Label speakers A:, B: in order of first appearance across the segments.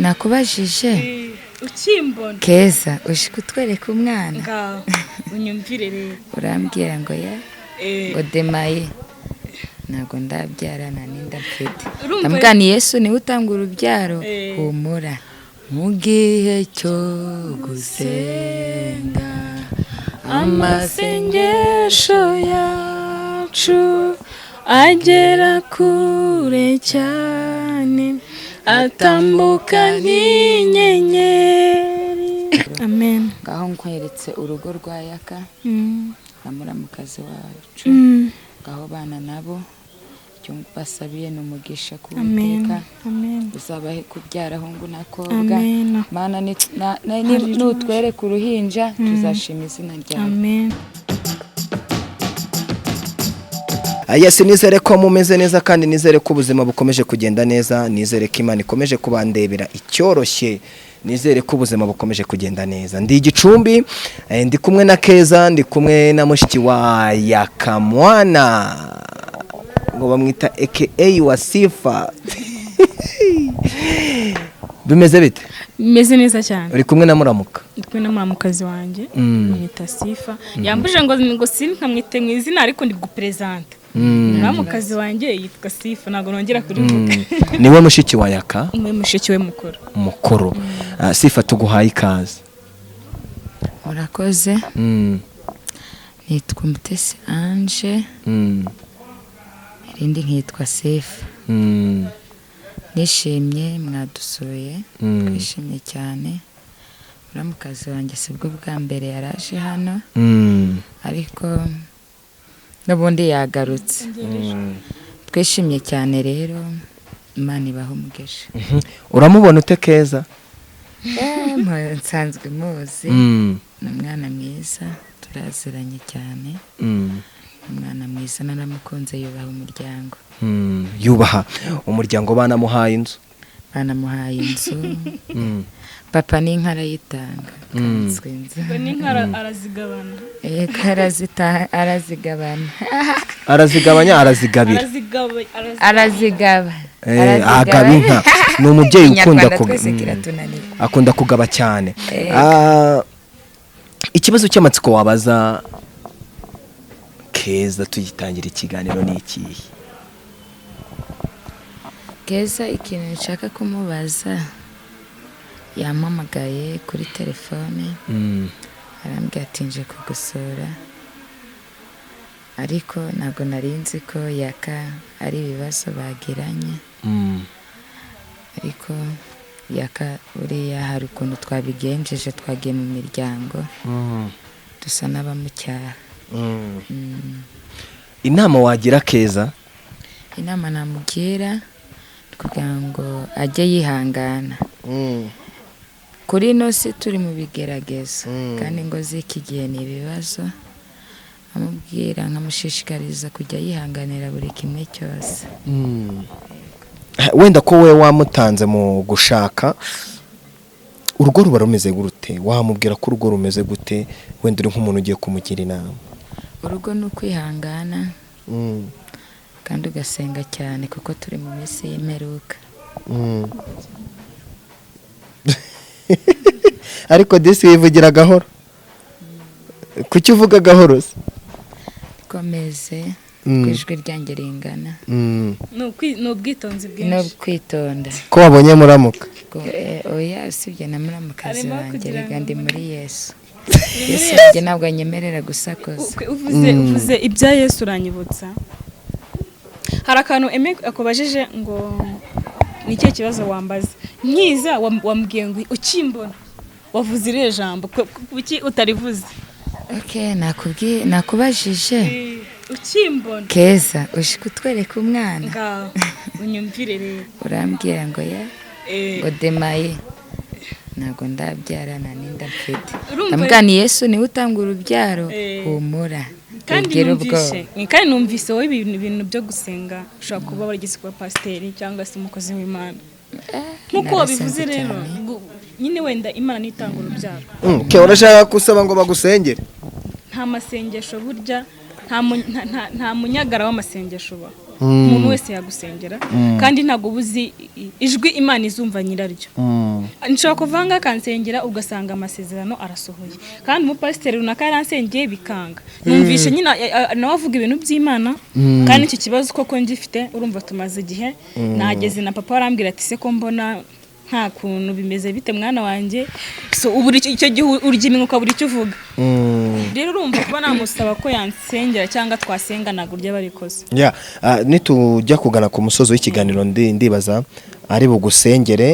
A: Nakubajije.
B: Ukimbona.
A: Keza, uje kutwereka umwana.
B: Ngaho unyumvire rero.
A: Urambwira ngo ya ngo demaye ntabwo ndabyara, nta n'inda mfite.
B: Urumva.
A: Ndamubwira ni Yesu niwe utanga urubyaro. Humura mu gihe cyo gusenga,
B: amasengesho yacu agera kure cyane, atambuka nk'inyenyeri. Amen.
A: Ngaho nkweretse urugo rwa Yaka na muramukazi wacu. Ngaho bana nabo, icyo basabiye ni umugisha ku
B: Amen.
A: Uwiteka
B: Amen.
A: uzabahe kubyara hungu n'akobwa.
B: Amen.
A: Mana, nutwereka uruhinja tuzashima izina ryawe.
B: Amen.
C: Yes, nizere ko mumeze neza kandi nizere ko ubuzima bukomeje kugenda neza, nizere ko Imana ikomeje kubandebera icyoroshye, nizere ko ubuzima bukomeje kugenda neza. Ndi Igicumbi, ndi kumwe na Keza, ndi kumwe na mushiki wa Yakamwana, ngo bamwita aka Wasifa. Bimeze bite?
B: Bimeze neza cyane.
C: Uri kumwe na muramuka?
B: Ndi kumwe na muramukazi wanjye. Mwita Sifa. Yambuje ngo sinkamwite mu izina, ariko ndi guperezanta. Muramukazi wanjye yitwa Sifa, ntabwo nongera kurivuga.
C: Niwe mushiki wa Yaka?
B: Umwe mushiki we mukuru.
C: Mukuru. Sifa, tuguhaye ikaze.
A: Murakoze. Nitwa Umutesi Ange, irindi nkitwa Sefu. Nishimye mwadusuye. Twishimye cyane. Muramukazi wanjye sibwo bwa mbere yaraje hano, ariko n'ubundi yagarutse. Twishimye cyane rero, Imana ibahe umugisha.
C: Uramubona ute Keza?
A: Nsanzwe muzi. Ni umwana mwiza, turaziranye cyane. Umwana mwiza, naramukunze, yubaha umuryango.
C: Yubaha umuryango, banamuhaye inzu.
A: Banamuhaye inzu. Papa n'inka arayitanga, kanswe inzu.
B: Ngo n'inka arazigabana.
A: Yego, arazigabana.
C: Arazigabanya, arazigabira.
A: Arazigaba.
C: Agaba inka, ni umubyeyi ukunda
A: Ikinyarwanda twese kiratunanira.
C: Akunda kugaba cyane. Ikibazo cy'amatsiko wabaza Keza tugitangira ikiganiro ni ikihe?
A: Keza, ikintu nshaka kumubaza, yampamagaye kuri telefone, arambwira ati nje kugusura, ariko ntabwo nari nzi ko Yaka ari ibibazo bagiranye. Ariko Yaka buriya hari ukuntu twabigenjeje, twagiye mu miryango, dusa n'abamucyaha.
C: Inama wagira Keza?
A: Inama namugira kugira ngo ajye yihangana. Kuri ino si turi mu bigeragezo, kandi ngo z'iki gihe ni ibibazo. Amubwira, nkamushishikariza kujya yihanganira buri kimwe cyose.
C: Wenda ko we wamutanze mu gushaka, urugo ruba rumeze gute? Wamubwira ko urugo rumeze gute, wenda uri nk'umuntu ugiye kumugira inama?
A: Urugo ni ukwihangana kandi ugasenga cyane, kuko turi mu minsi y'imperuka.
C: Ariko disi wivugira gahoro, kuki uvuga gahoro se?
A: Komeze ku ijwi ryanjye ringana.
B: Ni ubwitonzi
A: No
B: bwinshi.
A: kwitonda.
C: Ko wabonye muramuka?
A: Oya, usibye na muramukazi
B: Arimo
A: wanjye,
B: kugira
A: rega
B: ngo
A: ndi muri Yesu. Yesu wanjye ntabwo anyemerera gusakuza.
B: Uvuze ibya Yesu uranyibutsa, hari akantu Eme akubajije ngo ni ikihe kibazo wambaza nkiza, wambwiye ngo ukimbona wavuze iriya jambo, kuki utarivuze?
A: Okay, nakubwiye, nakubajije.
B: Ukimbona.
A: Keza, uje kutwereka umwana.
B: Ngaho unyumvire rero.
A: Urambwira ngo ya ngo demaye ntabwo ndabyara, nta n'inda mfite.
B: Urumva.
A: Ndamubwira ni Yesu niwe utanga urubyaro. Humura,
B: Kandi
A: ugire ubwoba.
B: Kandi numvise wowe ibintu byo gusenga, ushobora kuba warigeze kuba pasiteri cyangwa se umukozi w'Imana nk'uko
A: Narasenze
B: wabivuze rero.
A: cyane.
B: Nyine wenda Imana nitanga urubyaro.
C: Ke urashaka gusaba ngo bagusengere?
B: Nta masengesho burya, nta munyagara w'amasengesho uba. Umuntu wese yagusengera, kandi ntabwo uba uzi ijwi Imana izumva nyiraryo. Nshobora kuvanga akansengera, ugasanga amasezerano arasohoye, kandi umupasiteri runaka yaransengeye bikanga. Numvishe nyine nawe avuga ibintu by'Imana, kandi icyo kibazo koko ngifite. Urumva tumaze igihe nageze na papa arambwira ati: "Se ko mbona nta kuntu bimeze bite, mwana wanjye?" So ubu icyo gihe urya iminwa ukabura icyo uvuga. Rero urumva kuba namusaba ko yansengera cyangwa twasenga, ntabwo urya barikoze.
C: Ya, nitujya kugana ku musozo w'ikiganiro, ndibaza ari bugusengere.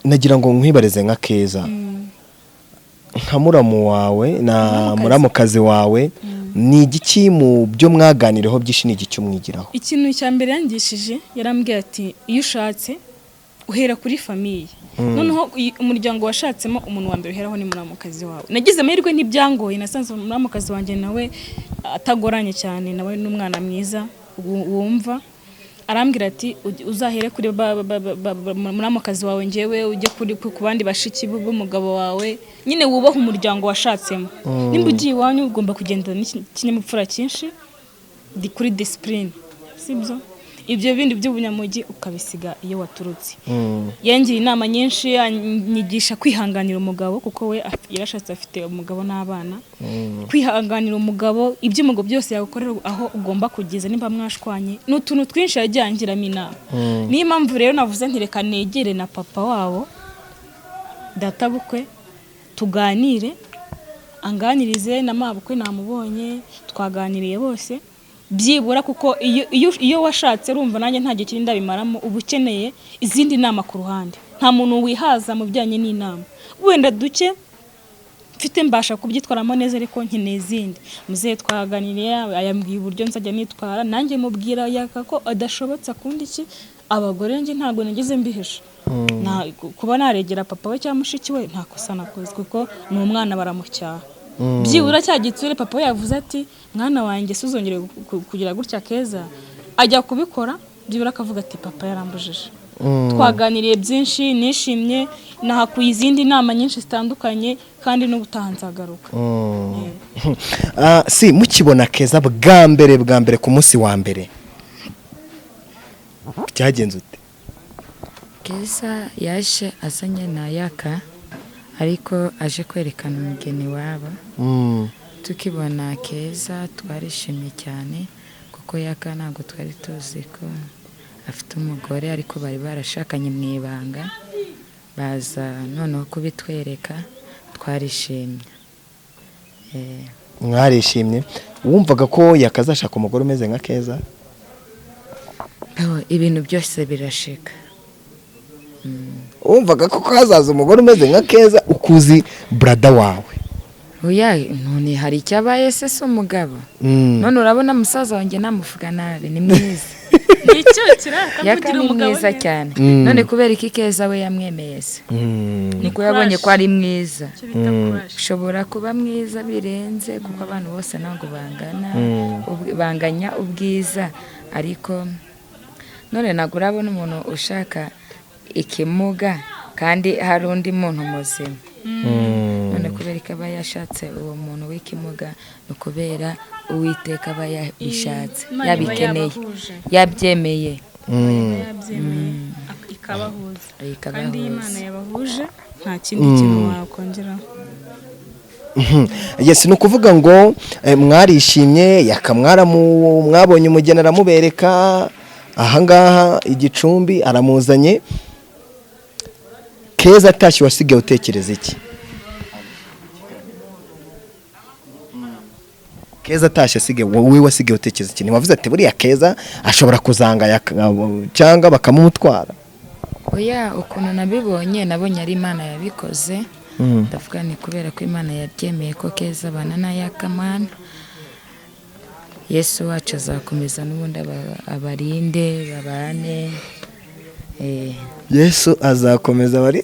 C: Nagira ngo nkwibarize nka Keza, nka muramu wawe na
B: Muramukazi.
C: muramukazi wawe, ni igiki mu byo mwaganiriyeho byinshi, ni igiki umwigiraho?
B: Ikintu cya mbere yangishije, yarambwiye ati: "Iyo ushatse uhera kuri famille, noneho umuryango washatsemo, umuntu wa mbere uheraho ni muramukazi wawe." Nagize amahirwe, ntibyangoye, nasanze muramukazi wanjye nawe atagoranye cyane, nawe ni umwana mwiza wumva. Arambwira ati: "Uzahere kuri muramukazi wawe, ngewe ujye kuri ku bandi bashiki b'umugabo wawe." Nyine wubahe umuryango washatsemo. Nimba ugiye iwanyu, ugomba kugendana n'ikinyabupfura cyinshi, kuri discipline, sibyo? Ibyo bindi by'ubunyamujyi ukabisiga iyo waturutse. Yangiriye inama nyinshi, anyigisha kwihanganira umugabo, kuko we yarashatse afite umugabo n'abana. Kwihanganira umugabo, ibyo umugabo byose yagukorera, aho ugomba kugeza nimba mwashwanye, ni utuntu twinshi yagiye angiramo inama. Niyo mpamvu rero navuze nti: "Reka negere na papa wabo, databukwe, tuganire, anganirize na mabukwe." Namubonye, twaganiriye bose byibura, kuko iyo washatse, urumva nanjye nta gihe kinini ndabimaramo, uba ukeneye izindi nama ku ruhande. Nta muntu wihaza mu bijyanye n'inama. Wenda duke mfite mbasha kubyitwaramo neza, ariko nkeneye izindi. Muzehe twaganiriye, yambwiye uburyo nzajya nitwara, nanjye mubwira yaka ko adashobotse akunda iki abagore. Njye ntabwo nigeze mbihisha. Kuba naregera papa we cyangwa mushiki we, nta kosa nakoze, kuko ni umwana baramucyaha. Byibura cya gitsure papa we yavuze ati: "Mwana wanjye, suzongere kugira gutya." Keza ajya kubikora, byibura akavuga ati: "Papa yarambujije." Twaganiriye byinshi, nishimye, nahakuye izindi nama nyinshi zitandukanye, kandi n'ubutaha nzagaruka.
C: Si mukibona Keza bwa mbere, bwa mbere, ku munsi wa mbere, byagenze ute?
A: Keza yaje azanye na Yaka, ariko aje kwerekana umugeni wabo. Tukibona Keza twarishimye cyane, kuko Yaka ntabwo twari tuzi ko afite umugore, ariko bari barashakanye mu ibanga, baza noneho kubitwereka, twarishimye.
C: Mwarishimye. Wumvaga ko yakazashaka umugore umeze nka Keza?
A: Oh, ibintu byose birashika.
C: Wumvaga ko hazaza umugore umeze nka Keza, ukuzi brother wawe?
A: Oya, none hari icyabaye se? Si umugabo? None urabona musaza wanjye namuvuga nabi? Ni mwiza.
B: Nicyo kiraka.
A: Yaka
B: kugira
A: ni
B: umugabo
A: mwiza
B: neza.
A: cyane. None kubera iki Keza we yamwemeye se? Niko yabonye ko ari mwiza.
B: Icyo bita crush.
A: Ushobora kuba mwiza birenze, kuko abantu bose ntabwo bangana, banganya ubwiza. Ariko none ntabwo urabona umuntu ushaka ikimuga kandi hari undi muntu muzima? None kubera ko aba yashatse uwo muntu w'ikimuga, ni ukubera Uwiteka aba yabishatse.
B: Imana iba
A: Yabikeneye.
B: yabahuje.
A: Yabyemeye.
B: Iba yabyemeye, ikabahuza. Kandi iyo Imana
A: Ikabahuza.
B: yabahuje, nta kindi kintu wakongeraho.
C: Yes, ni ukuvuga ngo mwarishimye. Yaka mwaramu mwabonye umugeni, aramubereka ahangaha igicumbi, aramuzanye. Keza atashye, wasigaye utekereza iki? Keza atashye, asigaye wowe wasigaye utekereza iki? Ntiwavuze ati: "Buriya Keza ashobora kuzanga cyangwa bakamumutwara"?
A: Oya, ukuntu nabibonye, nabonye ari Imana yabikoze. Ndavuga ni kubera ko Imana yabyemeye ko Keza abana na Yakamana, Yesu wacu azakomeza n'ubundi abarinde babane.
C: Yesu azakomeza bari,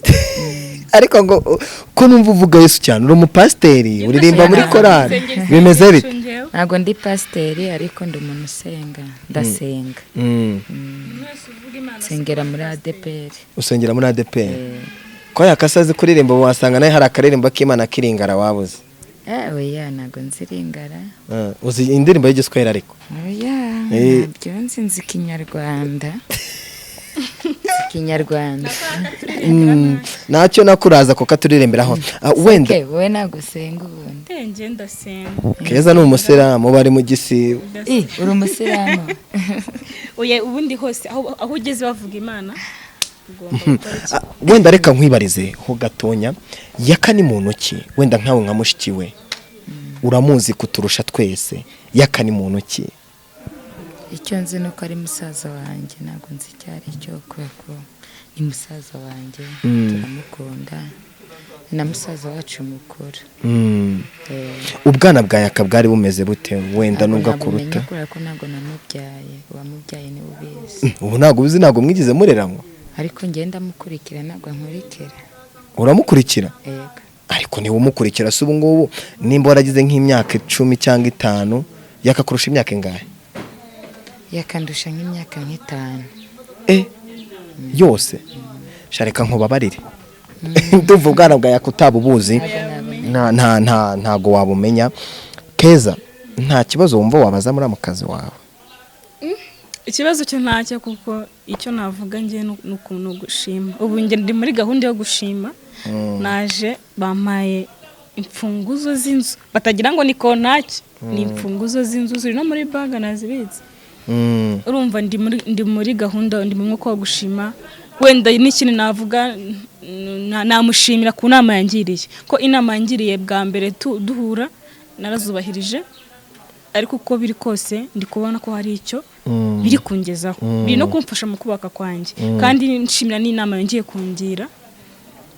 C: ariko ngo ko numva uvuga Yesu cyane, uri umupasiteri, uririmba muri korali, bimeze bite?
A: Ntabwo ndi pasiteri, ariko ndi umuntu usenga, ndasenga. Nsengera muri ADEPR.
C: Usengera muri ADEPR. Ko yakasa azi kuririmba, wasanga nawe hari akaririmbo k'Imana kiringara wabuze.
A: Oya, ntabwo nziringara.
C: Uzi indirimbo y'igiswahili ariko?
A: Oya. Ntabyo nzi, nzi Ikinyarwanda, nzi Ikinyarwanda.
C: Ntacyo nakuraza kuko aturirimbiraho. Wenda
A: Okay, wowe ntabwo usenga ubundi?
B: Njye ndasenga.
C: Keza ni umusilamu, bari mu gisibo.
A: Ih, uri umusilamu?
B: Oya, ubundi hose aho ugeze bavuga Imana, ugomba gukora iki?
C: Wenda reka nkwibarize ho gatonya. Yaka ni muntu ki? Wenda nkawe nka mushiki we uramuzi kuturusha twese. Yaka ni muntu ki?
A: Icyo nzi ni uko ari musaza wanjye. Ntabwo nzi icyo ari cyo, kubera ko ni musaza wanjye, turamukunda, ni na musaza wacu mukuru.
C: Ubwana bwa Yaka bwari bumeze bute, wenda
A: Ntabwo
C: nubwo
A: nabumenya,
C: akuruta?
A: kubera ko ntabwo namubyaye. Uwamubyaye niwe ubizi.
C: Ubu ntabwo ubizi, ntabwo mwigeze mureranwa?
A: Ariko ngenda mukurikira, ntabwo nkurikira.
C: Uramukurikira?
A: Yego.
C: Ariko niba umukurikira se, ubu ngubu nimba waragize nk'imyaka 10 cyangwa 5, yakakurusha imyaka ingahe?
A: Yakandusha nk'imyaka nk'itanu.
C: Yose shareka nkubabarire, ndumva ubwana bwa Yaka utabubuzi.
A: Ntabwo nabumenya.
C: Nta nta nta ntago wabumenya. Keza, nta kibazo wumva wabaza muri kazi wawe?
B: Ikibazo cyo ntacyo, kuko icyo navuga njye ni ukuntu gushima. Ubu njye ndi muri gahunda yo gushima. Naje bampaye imfunguzo z'inzu, batagira ngo ni kontaki, ni imfunguzo z'inzu ziri no muri banki nazibitse. Urumva ndi muri gahunda, ndi mu mwuka wo gushima. Wenda n'ikindi navuga, namushimira ku nama yangiriye, ko inama yangiriye bwa mbere duhura narazubahirije. Ariko uko biri kose ndi kubona ko hari icyo biri kungezaho, biri no kumfasha mu kubaka kwanjye. Kandi nshimira n'inama yongeye kungira.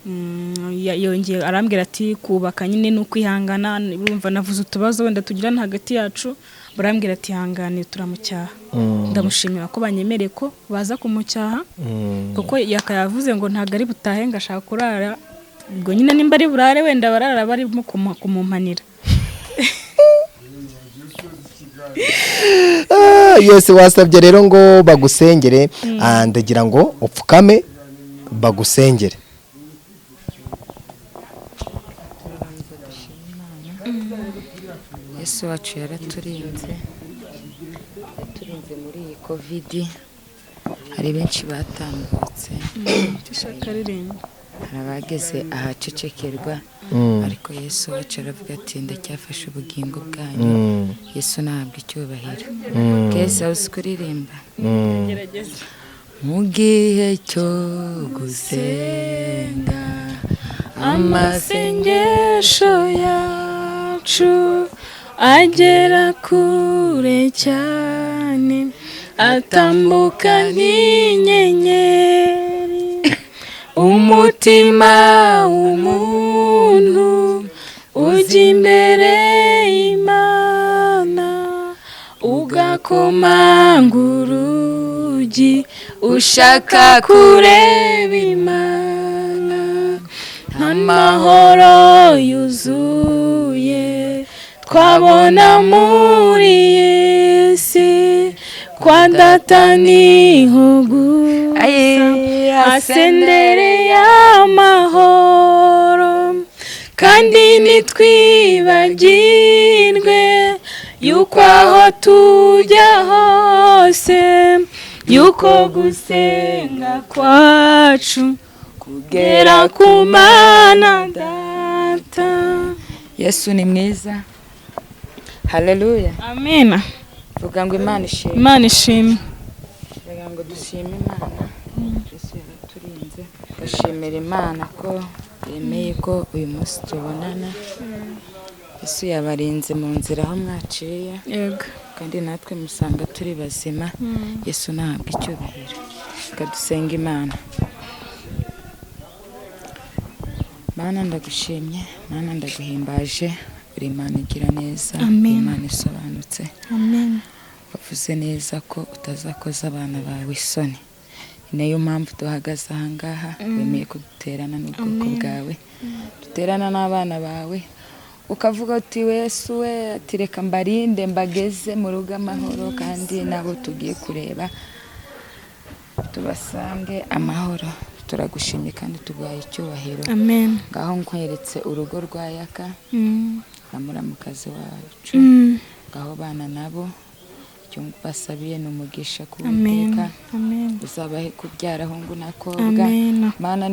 B: Yongeye arambwira ati kubaka nyine ni ukwihangana. Urumva navuze utubazo wenda tugirana hagati yacu, barambwira ati ihangane, turamucyaha. Ndamushimira ko banyemereye ko baza kumucyaha, kuko yakayavuze ngo ntabwo ari butahe, ngo ashaka kurara. Ubwo nyine nimba ari burare, wenda barara barimo kumumpanira.
C: Yes, wasabye rero ngo bagusengere. Ndagira ngo upfukame bagusengere.
A: Turabanza dushima Imana. Yesu wacu yaraturinze, yaturinze muri iyi COVID. Hari benshi batambutse,
B: Ushaka ririmba.
A: hari abageze ahacecekerwa, ariko Yesu wacu aravuga ati ndacyafashe ubugingo bwanyu. Yesu ntabwo icyubahiro. Keza, uzi kuririmba?
B: Gerageza.
A: Mu gihe cyo gusenga,
B: amasengesho yacu agera kure cyane, atambuka nk'inyenyeri. Umutima w'umuntu ujya imbere y'Imana, ugakomanga urugi, ushaka kureba Imana. Nta mahoro yuzuye twabona muri iyi si, kwa Data niho gusa hasendereye amahoro. Kandi ntitwibagirwe yuko aho tujya hose, yuko gusenga kwacu kugera ku Mana Data.
A: Yesu ni mwiza, haleluya.
B: Amena.
A: Vuga ngo Imana ishimwe.
B: Imana ishimwe.
A: Vuga ngo dushime Imana, Yesu yaraturinze. Ndashimira Imana ko yemeye ko uyu munsi tubonana. Yesu yabarinze mu nzira aho mwaciye,
B: Yego.
A: kandi natwe musanga turi bazima. Yesu nahabwa icyubahiro. Reka dusenga Imana. Mana, ndagushimye. Mana, ndaguhimbaje. Uri Imana igira neza.
B: Amen.
A: Uri Imana isobanutse.
B: Amen.
A: Wavuze neza ko utazakoza abana bawe isoni. Ni nayo mpamvu duhagaze ahangaha. Wemeye ko duterana n'ubwoko bwawe, duterana n'abana bawe, ukavuga uti Yesu we ati reka mbarinde mbageze mu rugo amahoro, kandi nabo tugiye kureba tubasange amahoro. Turagushimye kandi tuguhaye icyubahiro.
B: Amen.
A: Ngaho nkweretse urugo rwa Yaka. Na muramukazi wacu, ngaho bana nabo, icyo basabiye ni umugisha ku
B: Amen.
A: Uwiteka.
B: Amen.
A: Uzabahe kubyara hungu n'akobwa.
B: Amen.
A: Mana,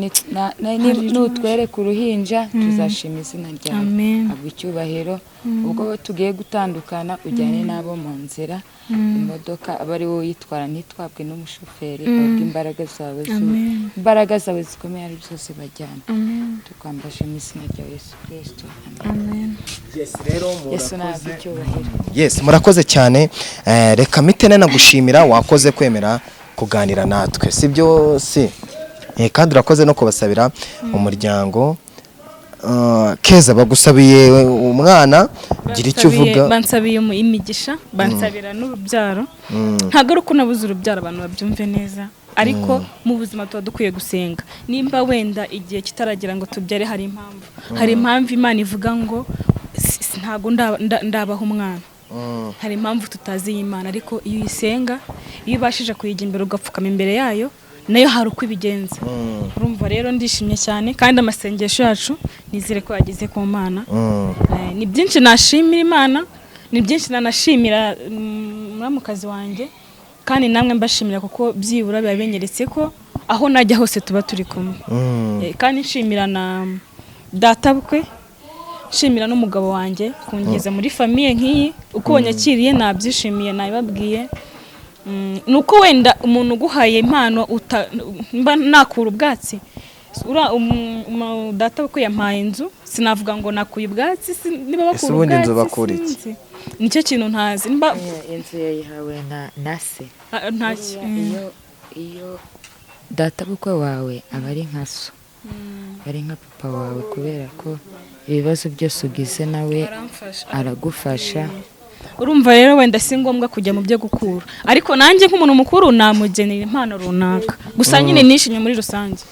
A: nutwereka uruhinja tuzashima izina ryawe.
B: Amen.
A: Habwa icyubahiro. Ubwo tugiye gutandukana, ujyane n'abo mu nzira, imodoka aba ari wowe uyitwara, ntitwabwe n'umushoferi, ahubwo imbaraga zawe
B: Amen.
A: imbaraga zawe zikomeye ari byose bajyana.
B: Amen.
A: Tukwambaje mu izina rya Yesu Kirisito, amen.
B: Amen.
C: Yes, rero
A: Yesu nahabwe icyubahiro.
C: Yes, murakoze cyane. Reka mpite nagushimira, wakoze kwemera kuganira natwe, sibyo si? Kandi urakoze no kubasabira umuryango. Keza, bagusabiye umwana, gira icyo uvuga.
B: Bansabiye imigisha, bansabira n'urubyaro. Ntabwo ari uko nabuze urubyaro, abantu babyumve neza, ariko mu buzima tuba dukwiye gusenga. Nimba wenda igihe kitaragira ngo tubyare, hari impamvu, hari impamvu Imana ivuga ngo ntabwo ndabaha umwana. Hari impamvu tutazi y'Imana, ariko iyo uyisenga, iyo ubashije kuyijya imbere, ugapfukama imbere yayo, nayo hari uko ibigenza. Urumva rero ndishimye cyane, kandi amasengesho yacu nizere ko yageze ku Mana. Ni byinshi nashimira Imana, ni byinshi nanashimira muramukazi wanjye, kandi namwe mbashimira kuko byibura biba binyeretse ko aho najya hose tuba turi kumwe. Kandi nshimira na databukwe, nshimira n'umugabo wanjye kungeza muri famille nk'iyi. Uko wanyakiriye nabyishimiye, nabibabwiye. Ni uko wenda umuntu uguhaye impano mba nakura ubwatsi. Data bukwe yampaye inzu, sinavuga ngo nakuye ubwatsi, niba
C: Ese
B: bakura
C: ubundi inzu
B: ubwatsi
C: bakura iki?
B: Sinzi, nicyo kintu ntazi nimba
A: Inzu yayihawe na se.
B: Ah, ntacyo.
A: Iyo data bukwe wawe aba ari nka so, ari nka papa wawe, kubera ko ibibazo byose ugize nawe
B: Aramfasha.
A: aragufasha.
B: Urumva rero wenda si ngombwa kujya mu byo gukura, ariko nanjye nk'umuntu mukuru namugenera impano runaka. Gusa nyine nishimye muri rusange.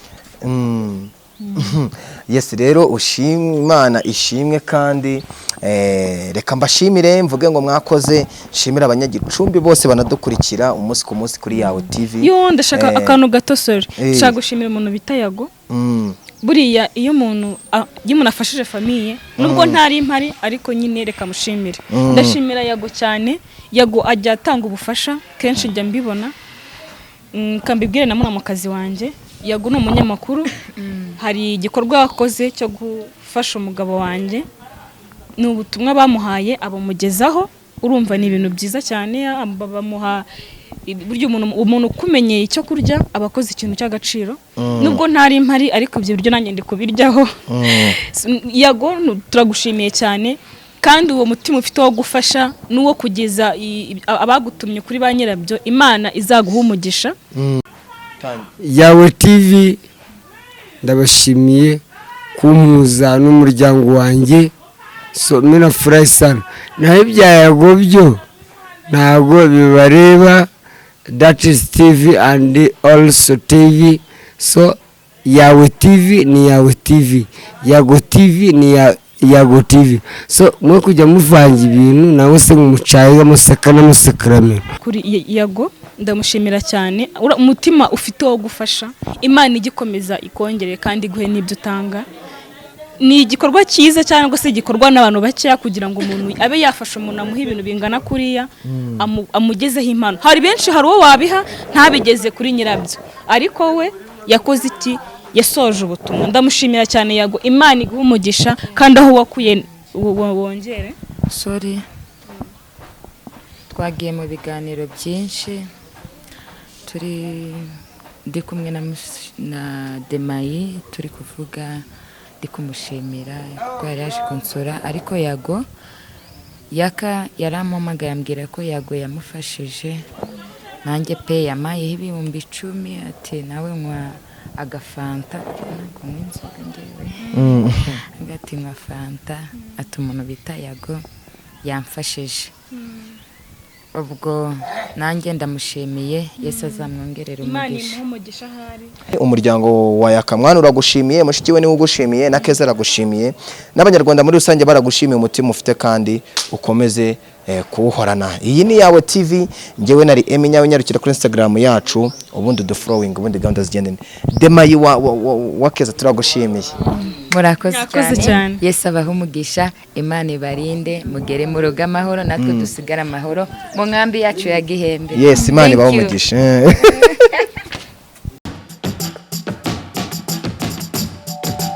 C: Yes, rero ushimwe, Imana ishimwe. Kandi reka mbashimire, mvuge ngo mwakoze. Nshimire Abanyagicumbi bose banadukurikira umunsi ku munsi kuri Yawe TV.
B: Yo, ndashaka akantu gato, sorry. Ndashaka gushimira umuntu bita Yago. Buriya iyo umuntu afashije famille, nubwo ntari mpari, ariko nyine reka mushimire. Ndashimira Yago cyane. Yago ajya atanga ubufasha kenshi, njya mbibona. Kambibwire na muramukazi wanjye, Yago ni umunyamakuru, hari igikorwa yakoze cyo gufasha umugabo wanjye, ni ubutumwa bamuhaye abamugezaho. Urumva ni ibintu byiza cyane, bamuha burya umuntu ukumenyeye icyo kurya aba akoze ikintu cy'agaciro. Nubwo ntari mpari, ariko ibyo biryo nanjye ndi kubiryaho. Yago, turagushimiye cyane, kandi uwo mutima ufite wo gufasha n'uwo kugeza abagutumye kuri ba nyirabyo, Imana izaguha umugisha.
D: Yawe TV, ndabashimiye kumpuza n'umuryango wanjye. So mimi nafurahi sana. Naho ibya Yago byo ntabwo bibareba. That is TV and also TV. So Yawe TV ni Yawe TV, Yago TV ni Yago TV. So mwe kujya muvanga ibintu nawe se mumucaye museka n'amusekaramiro.
B: Kuri Yago ndamushimira cyane. Umutima ufite wo gufasha, Imana igikomeza ikongere kandi iguhe n'ibyo utanga. Ni igikorwa cyiza cyangwa se gikorwa n'abantu bakeya kugira ngo umuntu abe yafasha umuntu, amuha ibintu bingana kuriya, amugezeho impano. Hari benshi, hari uwo wabiha ntabigeze kuri nyirabyo, ariko we yakoze iki? Yasoje ubutumwa. Ndamushimira cyane Yago, Imana iguhe umugisha, kandi aho wakuye wongere.
A: Sorry, twagiye mu biganiro byinshi, turi ndi kumwe na Demayi, turi kuvuga, ndi kumushimira kuko yari yaje kunsura. Ariko Yago, Yaka yarampamagaye ambwira ko Yago yamufashije. Nanjye pe yamayeho 10,000, ati nawe nywa agafanta, kuko ntabwo nywa inzoga ngewe, ati nywa fanta, ati umuntu bita Yago yamfashije. Ubwo nanjye ndamushimiye, Yesu azamwongerera
B: Imana
A: umugisha.
B: imuhe umugisha ahari.
C: Umuryango wa Yakamwana uragushimiye, mushiki we niwe ugushimiye, na Keza aragushimiye, n'Abanyarwanda muri rusange baragushimiye umutima ufite, kandi ukomeze kuwuhorana. Iyi ni Yawe TV, njyewe nari Emi Nyawe. Nyarukira kuri Instagram yacu, ubundi udufollowing, ubundi gahunda zigende. Demayi wa Keza, turagushimiye.
A: Murakoze
B: Murakoze
A: cyane.
B: cyane.
A: Yesu abahe umugisha, Imana ibarinde, mugere mu rugo amahoro, natwe dusigare amahoro mu nkambi yacu ya Gihembe.
C: Yes, Imana
A: Thank
C: ibahe
A: you.
C: umugisha.